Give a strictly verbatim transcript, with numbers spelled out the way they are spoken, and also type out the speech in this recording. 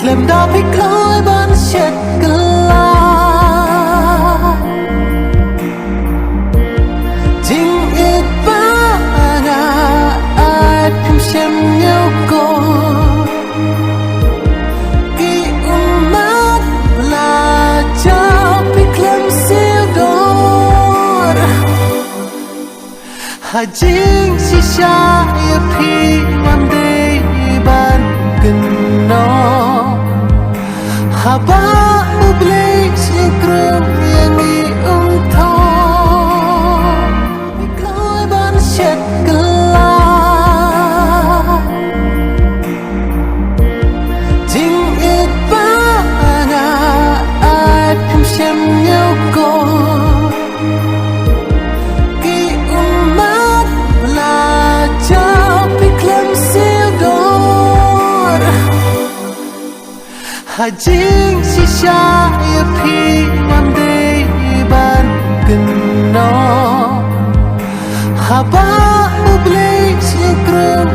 Lem da phi kloi ban shet kylla. Jingit ba nga ai phim shem ñiew ko. Ki ummat la jaw phi khlem siew dor. Ha jingshisha ïa phi ngam dei ban kynnoh. Haba U Blei sngewkrum ïa ngi um thoh. Phi kloi ban shet kylla. Jingit ba nga ai phim shem ñiew ko. Ki ummat la jaw phi khlem siew dor. Ha jingshisha ïa phi ngam dei ban kynnoh. Haba U Blei sngewkrum